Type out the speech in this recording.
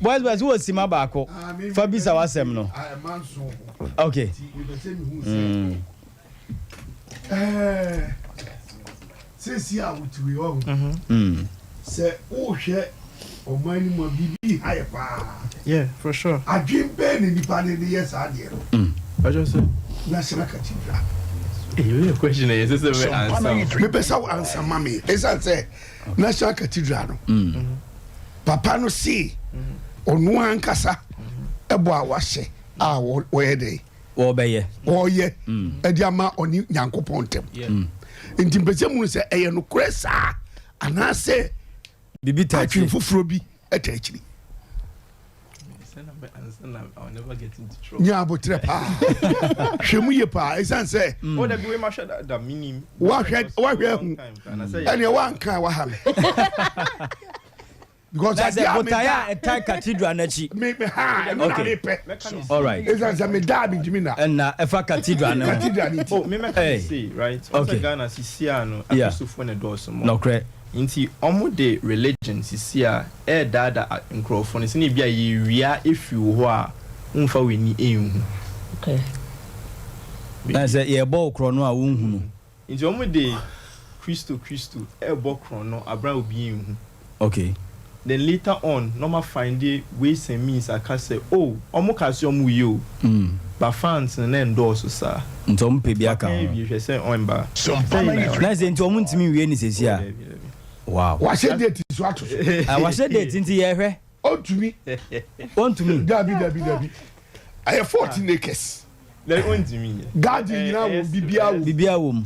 Boys boys, wɔ sima baako fa bisa w'asɛm no. Okay. Sɛsi a wotumi wɔ sɛ wohwɛ ɔman no mu a, biribi ha yɛ paa. Yeah, for sure. Adwen bɛɛ na nipa ne de yɛ saa adeɛ no? Ɔjɔ sɛ. National Cathedral. Eyi yɛ question yɛ sɛ bɛ answer. Mepɛ sɛ wo answer ma me, ɛsiane sɛ National Cathedral no, papa no see ɔno ankasa ɛbɔ a wahyɛ a wɔyɛ dɛ wɔbɛyɛ. Ɔyɛ ɛde ama ɔne Nyankopɔn ntɛm, nti mpɛ sɛ mu sɛ ɛyɛ nokorɛ saa anaasɛ biribi ta atwen akyire. Foforɔ bi ɛta akyiri. Sɛ na bɛ answer na I will never get into trouble. Nya abotrɛ paa, hwɛ mu yie paa, ɛsiane sɛ Oh, dabi, wei ma hwɛ da minim. Wahwɛ ahu. Ɛneɛ woanka waha me because Na sɛ adeɛ a botaeɛ meda a ɛtae cathedral n'akyi. Me ha ɛno na mepɛ. Mɛka ne All right. Ɛsiane sɛ meda a mentumi na Ɛna ɛfa cathedral no ho. Cathedral ne Oh, ti me mɛka Hey. ne say, right? Okay. Ɔsɛ Ghana sisi a no, Akristofoɔ na ɛdɔɔso mo. Nɔkorɛ. Nti ɔmo de religion sisi a ɛɛdaada nkurɔfoɔ no sɛ ebi a yɛwia efiri wɔ hɔ a womfa w'ani enhu. Na sɛ yɛbɔ wo korɔ no a wonhunu. Nti ɔmo de Kristo Kristo ɛɛbɔ korɔ no abira obi enhu. Then later on normal find ways and means aka sɛ, oh, ɔmo ka sɛ ɔmo yie o, but fans no na ɛndɔɔso saa. Nti ɔmo pɛ bi aka Aka ho. Ewie hwɛ sɛ ɔmba. Na sɛ nti ɔmo ntumi nwie ne sɛsi a, wow. Wahyɛ date so ato so. Ah, wahyɛ date nti yɛhwɛ. Ɔntumi. Ɔntumi. Dabi, dabi, dabi, ɛyɛ 14 acres. Ɔntumi yɛ. Garden nyinaa wɔ, biribiara wɔ. Biribiara wɔ mu.